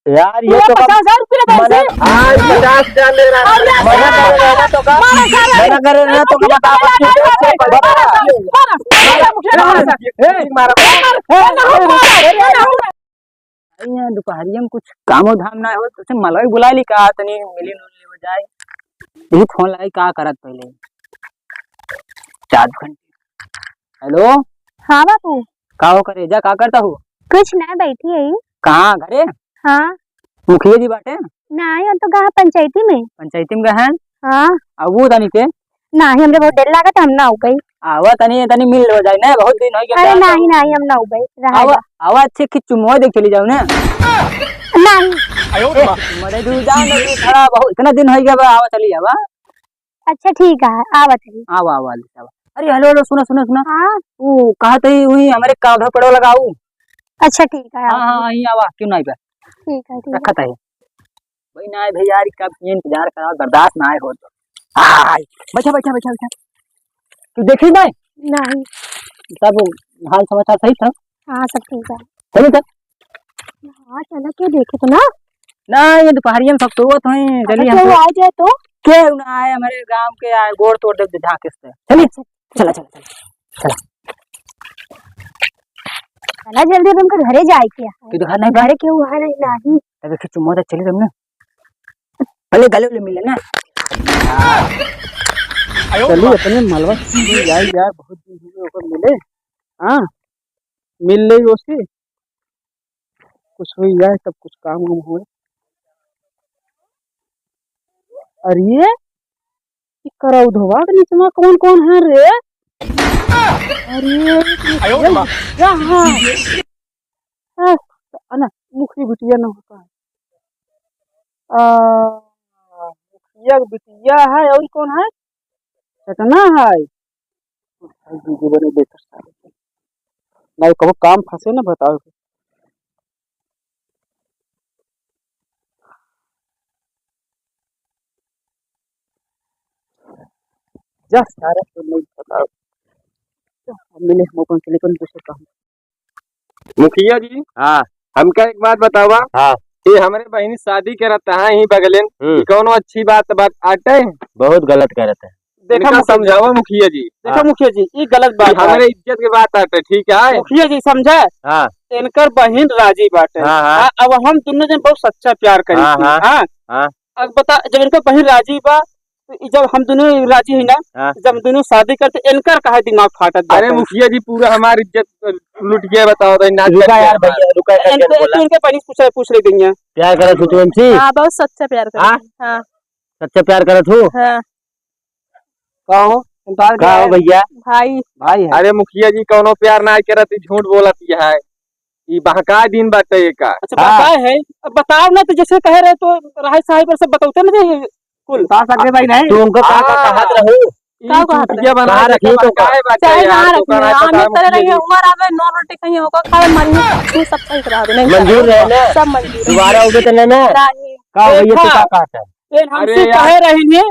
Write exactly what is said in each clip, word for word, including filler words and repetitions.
यार, ये पूरा तो कम पचास हजार रुपया दे मना से। आज पचास हजार ले रहा है। और ये मना कर रहे हैं ना तो का? मारा साला। मना कर रहे हैं ना तो का? बता, बता, बता, बता, बता, मारा, मारा, मारा। ए, मारा, मारा, मारा। अरे, यहाँ दुपहरिया में कुछ कामो धाम ना हो, तो उसे मलई बुला ली का, तनी मिली नून ले जाए। यही फोन लाई, का करत पहले? चार घंटे। हेलो। हाँ बाबू। का हो करेजा, का करता हो? कुछ ना, बैठी है। कहाँ, घरे? हाँ। मुखिया जी बाटे? नाही, हम तो गए पंचायती में। पंचायती में गए हैं? हाँ। अब वो तनी के? नाही, हमरे बहुत डर लागत, हम ना हो गई। आवा तनी, तनी मिल लो जाए ना, बहुत दिन हो गया। अरे नाही, नाही, हम ना हो गई, रहा आवा, जा। आवा अच्छे की चुम्मा दे चली जाओ ना। नाही। ए, मरे दू जाओ ना, तू खड़ा बहुत, इतना दिन हो गया बा, आवा चली जावा। अच्छा ठीक है, आवत है। आवा, आवा, ले आवा। अरे हेलो, हेलो, सुना, सुना, सुना। हाँ। वो कहा थे वही हमारे कांधा पड़वा लगाऊ। अच्छा ठीक है, हाँ, आवत हाँ, है। यहीं आवा, क्यों नहीं बा? ठीक है, ठीक है। रखत है। भाई ना आए भाई यार, कब ये इंतजार करा, बर्दाश्त ना आए हो तो। आय, बैठा, बैठा, बैठा, बैठा। तू देखी ना? नहीं। सब हाल समाचार सही था? हाँ, सब ठीक है। चलिए सर। हाँ, चला के देखे तो ना। ना, ये दुपहरिया में सब सोवत हैं, अच्छा, चलिए हम केहू तो आ जाए तो? केहू ना आए, हमारे गांव के आए, गोड़ तोड़ दे झांके से। चलिए, चला, चला, चला, चला। चला जल्दी, तुमके घरे जाए के है। कि घर नहीं बा? घरे केहू है नहीं, नहीं। तब एक चुम्मा दे, चली तुमने। पहले गले उले मिले ना। चली अपने मलवा से मिल जाए यार, बहुत दिन हो गए ओकर मिले। हाँ, मिल ले ओसे, कुछ हो जाए तब कुछ काम वाम होए। अरे ई करौधवा के निचवा कौन कौन है रे? अरे, आयो रे माँ। क्या है? हाँ, अना, मुखी बिटिया न होता है। आ, मुखिया के बिटिया है, और कौन है? चटना है। भाई, वीडियो बने देख कर सारे को। नहीं, कबो काम फंसे ना, बताओ। जा, सारे को नहीं बताओ। जा, हम मिले, हम अपन के लिए कौन दूसरा काम। मुखिया जी, हाँ। हमका एक बात बतावा। हाँ। ये हमरे बहिनी शादी करत है, यहीं बगलेन। हम्म। ये कौनो अच्छी बात, बात आटे? बहुत गलत करत है। देखा इनका मुखिया जी। समझावा मुखिया जी। देखा हाँ। मुखिया जी, ई गलत बात ई है। हमरे इज्जत के बात आटे, ठीक है? मुखिया जी समझे? हाँ। इनकर बहिन राजी बाटे। हाँ, हाँ। आ, अब हम दुनो जन बहुत सच्चा प्यार करी हाँ, थी। हाँ। हाँ। हाँ। अब बता, जब इनकर बहिन राजी बा, तो ई जब हम दुनो राजी है ना, हाँ। जब हम दुनो शादी करते, इनकर काहे दिमाग फाटत अरे बाटे? मुखिया जी, पूरा हमार इज्जत लुट गया, बताओ तो, नाक रुका कट गया यार हमार। भैया, रुका, एक इनके, second बोला। इनके बहिन पूछ, पूछ ले देंगे। प्यार करत हो तू इनसे? हाँ, बहुत सच्चा प्यार करत हाँ? हूँ। हाँ। सच्चा प्यार करत हो? हाँ। का हो? इनकार का हो किया है? भैया? भाई। भाई है। अरे मुखिया जी, कौनो प्यार ना करत, ई झूठ बोलत है, ई बहका दिन बाटे एका। अच्छा, हाँ। बहका है? अब बताओ ना, तो जैसे कहे रहे तो राय साहब और सब बतौते ना थे कुल। बता सकते भाई नहीं। तू उनको का, का हाँ। कहत रहू? ई का कहत चूतिया रहे? बना कहाँ के रखी तो बहकाए बाटे चाहे यार, कहाँ तो रखी? कहाँ हम पता इस तरह मुखिया रही जी। उम्र आवे, नौ रोटी कहीं होगा, खावे, मरी, तू सब सही करा दे, नहीं मंजूर करा। रहे ना? सब मंजूर है। दोबारा उगे तो नहीं ना? नहीं। का भैया, तू देखा, का कहत है? ये हमसे अरे यार। कहे रही ने,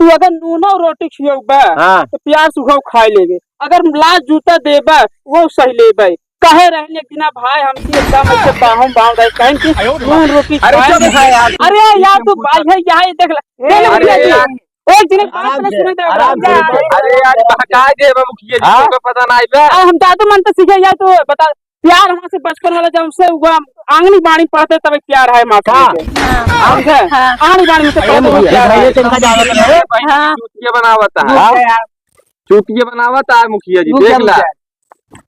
तू अगर नूनो रोटी खियौबा, हाँ। तो प्यार से उहौ खाए लेबे। अगर लात जूता देबा, वो सही लेबे। कहे रहने एक दिना भाई हमसे एकदम ऐसे बाहों बाहों रहे, कहें कि आयो रे नून बाप। रोटी अरे खाए चुप लेबे। है यार, तू अरे यार, चुप तू है। भाई है, यहाँ ये देख ले। ए, देख ले अरे भैया जी। यार। एक दिन एक बात आराम पहले से, सुने दे, आराम से। अरे यार, बहकाए दे बा मुखिया जी, हाँ? तुमको पता ना आइबा। आ, हम जादू मंत्र सीखे यार, तू बता। प्यार हमसे बचपन वाला, जब से हुआ आंगनी बाड़ी पढ़ते, तब प्यार है माँ का? के। हाँ। समझे? हाँ। आंगनी बाड़ी में से अरे पढ़ते मुखिया, प्यार है। भाई, तुमका जावत है। हाँ। चूतिया बनावत है। रुक जा यार। चूतिया बनावत है मुखिया जी, रुक जा, देख रुक ला। जा।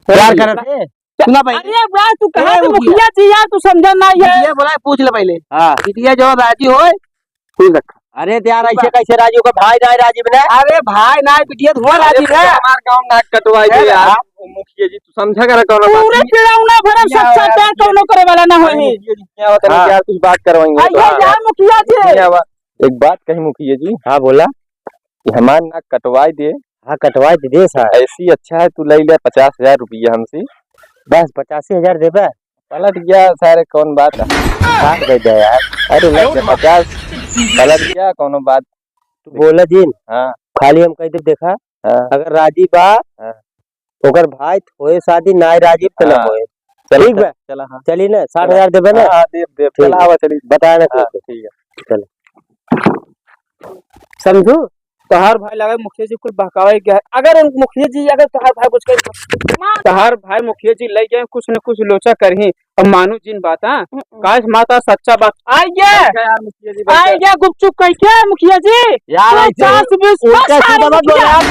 प्यार करत है। सुना भाई। अरे यार, तू कहाँ ए से मुखिया। मुखिया जी यार, तू समझा ना यार। बिटिया बोला, पूछ ले पहले। हाँ। बिटिया जब राजी होए, खुश रखा। अरे तो यार, ऐसे कैसे राजी होगा? भाई ना राजी बने? अरे भाई ना, बिटिया धुआं अरे राजी बने। हमार गाँव नाक कटवाई दे ए यार। हाँ। मुखिया जी, तू समझा करा कौनो बात पूरे नहीं। पिड़ौना भरम बिटिया सच्चा यार, प्यार बिटिया कौनो करे वाला ना अरे होई। मुखिया जी, क्या होता है हाँ। यार, कुछ बात करवाएंगे तो। अरे हाँ। यार मुखिया जी। क्या हुआ? एक बात कही मुखिया जी। हाँ, बोला। कि हमार नाक कटवाई दे। हाँ, कटवाई दे, दे साहब। ऐसी अच्छा है, तू ले ले पचास हजार रुपया हमसे। बस पचासी हजार देबे? पलट गया सारे, कौन बात है? काट दे दे यार। अरे लग गया पचास, पलट गया, कौनो बात। तू बोला जिन। हाँ। खाली हम कह दे, देखा, हाँ। अगर राजी बा, हाँ। ओकर भाई होए शादी, नाय राजी त ना हाँ। होए। चला, ठीक बा। चला, हाँ। चली ना, साठ हजार देबे ना? हाँ, हाँ, देब, देब। ठीक। चला, आवा, चली। बताया ना हाँ, कुछ। ठीक है। चलो। समझू? तोहार भाई लगे मुखिया जी कुल बहकावे गया है। अगर उन मुखिया जी, अगर तोहार भाई कुछ कहे, तोहार भाई मुखिया जी लइ गए, कुछ न कुछ लोचा करही। अब मानू जिन बात, हाँ? हम्म। काश माता सच्चा बात। आइए। अच्छा यार, मुखिया जी, बैठे। आइए, गुपचुप कह के, मुखिया जी। यार, ऐसे पचास बीस उल्टा सारे सीधा मत बोल मुखिया। यार।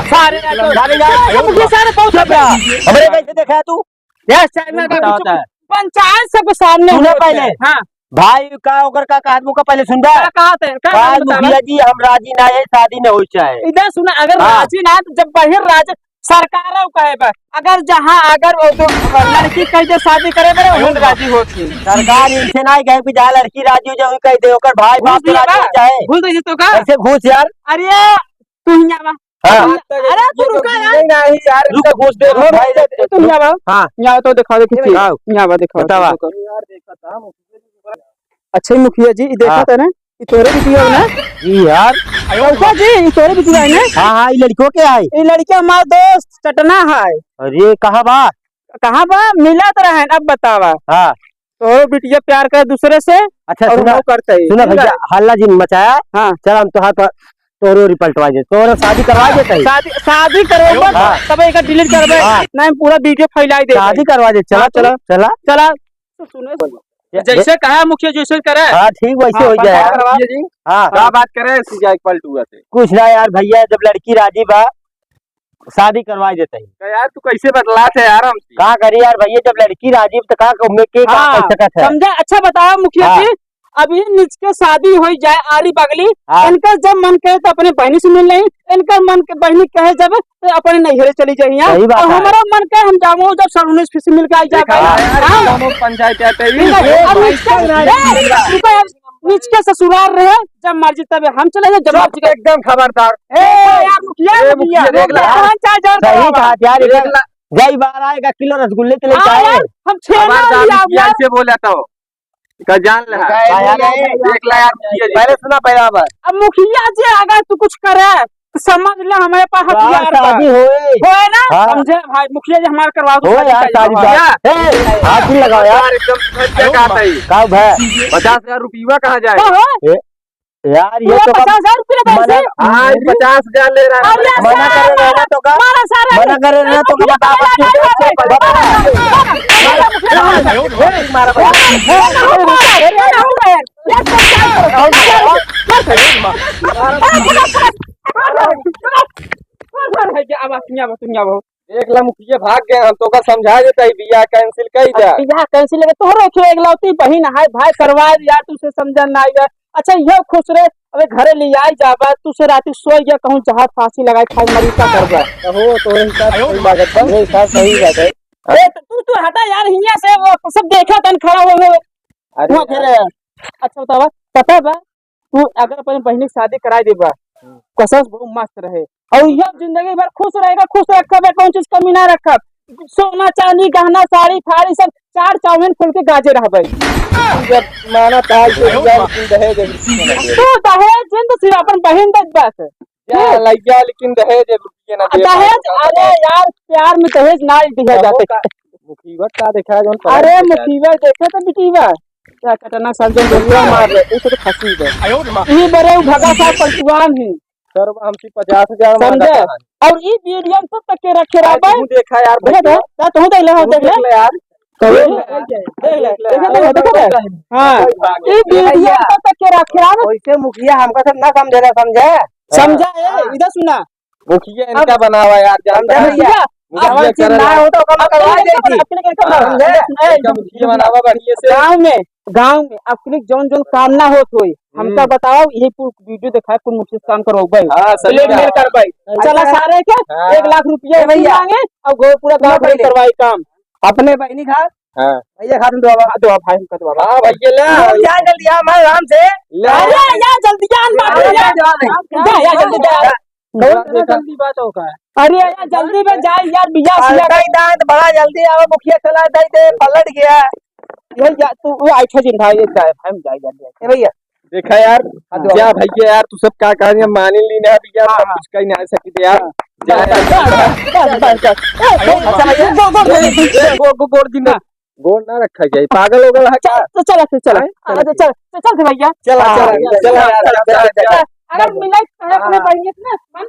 सारे सारे यार। मुखिया सारे बहुत चुप रहा। हमरे कैसे देखा है तू? यार, सारे में बताओ, गुपचुप होता है। पंचायत सबके सामने सुना होता है। पहले। हाँ। भाई, का ओकर का कहत, मुका पहले सुन बा। का कहत है? का बात कहत है? मुखिया जी, हम राजी ना है, शादी ना होई चाहे। इधर सुना, अगर हाँ। राजी ना है, तो जब बहिर राज सरकार कहे बा, अगर जहाँ, अगर वो तो लड़की कह दे शादी करे बरे, हम राजी होती। सरकार इनसे ना कहे कि जहाँ लड़की राजी हो जाए, कह दे, ओकर भाई बाप घूस तो दिया राजी बा? हो जाए। घूस दे तो का? ऐसे घूस यार। अरे, तू हियाँ बा। हाँ। अरे, तू ये तो रुका यार। नहीं, नहीं यार, रुक, रुक, रुक, भाई, रुक, तू हियाँ बा। हाँ। यहाँ तो दिखा दे किसी। हाँ। यहाँ बा, दिखा बतावा। दे, दिखा। अच्छा, मुखिया जी, ये देखा हाँ। था ना? ये तोरे बिटिया है ना? जी यार। लड़का जी, ये तोरे बिटिया है ना? हाँ, हाँ, ये लड़को के है? ये लड़का हमारा दोस्त चटना है। अरे, कहाँ बा? कहाँ बा? मिलत रहन, अब बतावा। हाँ। तोरो बिटिया प्यार करे दूसरे से अच्छा, और सुना, वो करते ही। सुना ठीक है? भैया, हल्ला जिन मचाया। हाँ। चल, हम तोहार पर तोरो री पलटवा दे, तोरो शादी करवा देते ही। शादी, शादी करवा हाँ। तब एक delete करबे। हाँ। नहीं, पूरा video फैलाई दे। शादी करवा दे, चला, हाँ, चला, चला। चला। तो सुने, ये, जैसे ये कहा मुखिया जी, वैसे करे। हाँ, ठीक, वैसे हाँ, हो जाए यार। पंचायत करवा। मुखिया जी, हाँ। का बात करे, सीधा एक पलटुआ से। कुछ ना यार भैया, जब लड़की राजी बा, शादी करवा देते ही। तो यार, तू कैसे बतलात है यार हमसे? का करी यार भैया, जब लड़की राजी, तो का, में के का हाँ, कर सकत है? समझा? अच्छा बताओ मुखिया हाँ। जी, अभी निचके शादी होई जाए आरी बगली, हाँ। इनका जब मन कहे तो अपने बहिनी से मिल लें, इनका मन के बहिनी कहे जब तो अपने नैहरे चली जाइए। सही बात और है। हमारा मन कहे हम जामो जब सलोनी से मिल के आई देखा जाए। यार, हाँ। दोनों पंचायत आते ही। ठीक है, ये अब भाई निचके, चल रहा है। ए, रुको यार, निचके ससुराल रहे, जब मर्जी तब हम चले जाए, जब चुप, मर्जी का एकदम खबरदार। ए, यार, मुखिया, ए, मुखिया, मुखिया, देख ले। हाँ, चार हजार सही बाबा। कहा यार, एक एक लाख। जाई बाहर आएगा, किलो रसगुल्ले के लेके हाँ, आए। यार, हम छेना खबरदार, लिया, मुखिया यार। से बोला तो। का जान ले। का यार, यार, यार, देख ले यार, मुखिया जी। पहले सुना, पहला बार। अब मुखिया जी, अगर तू कुछ करे, तो समझ ले, हमारे पास बाहर हथियार बा। शादी होए। होए ना? हाँ। समझे भाई, मुखिया जी हमारे करवा दो, हो शादी यार, कर शादी दो। बात। क्या? ए, हाथ भी लगाओ यार। यार, एकदम समझ क्या कहा था ये? का भाई? पचास हजार रुपया कहाँ जाए? हाँ, हाँ। ए, यार, ये पूरा तो कम पचास हजार रुपया दे मना से? हाँ, ये पचास हजार ले रहा है। अरे, मना सारा करे रहना तो का? मारा सारा। मना करे रहना तो का? बता, बता, बता, बता। देख ला, मुखिया भाग गए, हम तोका समझा देता ही, बियाह cancel कई अब जा। बियाह cancel लगे, तोहरो के एकलौती बहिन है, भाई करवा दे यार, तुसे समझन ना आइबे। अच्छा, ये खुश रहे, अबे घरे ले आई जाबा, तुसे राती सोई गया, कहूँ जहाज फांसी लगाए खाए मरी का करबा। हो, तोहरे हिसाब सही लागत बा। तोहरे हिसाब सही बात है। अरे, तो तू, तू हटा यार, हियाँ से वो सब देखा तन खड़ा हो गए। अरे वहाँ यार। फिर, अच्छा बतावा, पता बा, तू अगर अपने बहिनी के शादी कराई देबा, हम्म। कसम से बहुत मस्त रहे। और यह जिंदगी भर खुश रहेगा, खुश रखब, कौन चीज कमी ना रखब। सोना, चांदी, गहना, साड़ी, फाड़ी सब चार चाउमीन फूल के गाजे रहबे। जब माना था कि भैया लेकिन दहेज एक रुपया ना दे। तू दहेज जिन तो सिर्फ अपन बहिन दे बस। जा लइया लेकिन दहेज एक रुपया ना दे। दहेज, अरे यार, प्यार में दहेज ना दिया जाते। मुसीबत का देखा है, जौन पढ़ाई अरे लिखाई। मुसीबत देखे तो बिटीबा। क्या कटना समझे, मुसीबत मार रहे, तू तो फंसी बे। ये बरे उ भगा साहब पलटुआन ही। सर, हमसे पचास हजार मांगा समझे? था। और ई वीडियो सब तक के रखे रहा भाई। तू देखा यार, देखा भाई। तो, तू देख ले, हाँ, तू देख ले। देख ले यार। तो देख ले, देख ले, देख ले, देख ले। हाँ। भाई, भाग ई गया। वीडियो सब तक के रखे रहा। वैसे मुखिया हमका सब ना समझेला, समझे? समझा है, हाँ। इधर सुना। मुखिया इनका बनावा यार, जानता है? मुखिया, मुखिया अब चीज ना हो तो कम करवा दे थी। अपने के कम समझे? इनका मुखिया बनावा बढ़िया से। गाँव में, गाँव में अपने जौन जौन काम ना होत होई, हमका हम्म। बताओ, यही पूरा वीडियो दिखाए, कुल मुखिया से काम करवाओ भाई। हाँ, सही blackmail बात। कर भाई। चला सारे के हाँ। एक लाख रुपया ए भैया। मांगे और गो-, पूरा गाँव सुनो भर पहले। करवाई काम। अपने बहिनी खा। हाँ। भैया खा तुम दो बाबा। दो भाई हमका दो बाबा। हाँ, भैया ले। तुम जाए जल्दी आ, मैं आराम से। ले। अरे, या जल्दी आ, बाबू, या। जा, जा, जा। जा, या जल्दी जा। बहुत देखा। जल्दी बात होगा। अरे, या जल्दी में जा, यार, बिया, बिया। पलटाई दांत, बड़ा जल्दी आवा, मुखिया चला जाए, ते पलट गया। ये जा, तू, वो आइठा जिन भाई, ये जा, भाई, हम जाए जल्दी। ए भैया। देखा यार, हाँ, जा भैया यार, तू सब का कहा, मानी ली ना भैया, हाँ, सब हाँ। कुछ कही ना सकी यार। हाँ। जा यार। बस, बस, बस, बस। अच्छा, भैया, गो, गो, गो, ए, ए, गो, गो, गोड़ दिन। हाँ। गोड़ ना रखा जाए, पागल हो गया है क्या? चल, तो चल, चल, चल। हाँ, हाँ, चल, चल, चल, चल, भैया। चला, हाँ, चला, चला, चला, चला, चला, चला, चला। अगर मिले तो अपने हाँ। बढ़िया से ना, मन